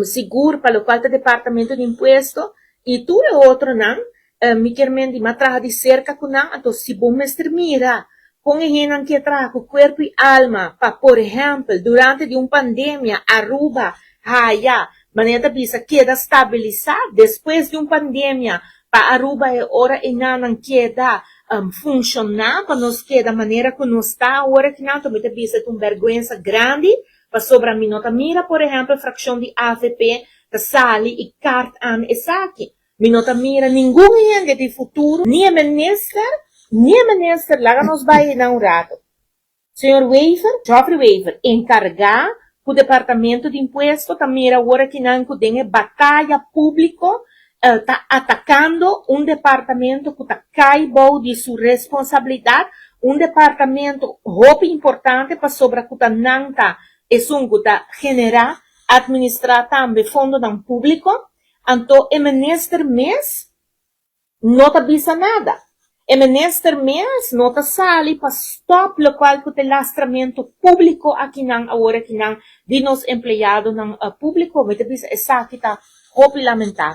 Sigur pa locual ta Departamento di Impuesto y tur e otronan, mi kier men di m'a traha di cerca cu nan. Anto si bo mester mira con e hendenan kier traha cu cuerpo y alma pa, por ehempel, durante di un pandemia Aruba haya, manera ta bisa, keda stabilisa despues di un pandemia, pa Aruba e ora enanan keda funciona, pa nos keda manera cu nos ta awor aki nan, mi ta bisa ta un berguensa grandi, pasobra mi no ta mira, por ehempel, fraccion di AVP ta sali y kaart aan esaki. Mi no ta mira ningun hende di Futuro, ni e minister, ni e minister. Laga nos bay na un rato. Señor Wever, Geoffrey Wever, encarga cu Departamento di Impuesto, ta mira awor aki nan cu den bataya publico ta atacando un departamento cu ta cay bou di su responsabilidad, un departamento hopi importante pasobra cu ta nan ta esun cu ta genera, administra tambe fondonan publico. Anto e minister mes no ta bisa nada. E minister mes no ta sali pa stop locual cu ta lastramento publico aki nan awor aki nan di nos empleadonan publico. Mi ta bisa esaki ta hopi lamentabel.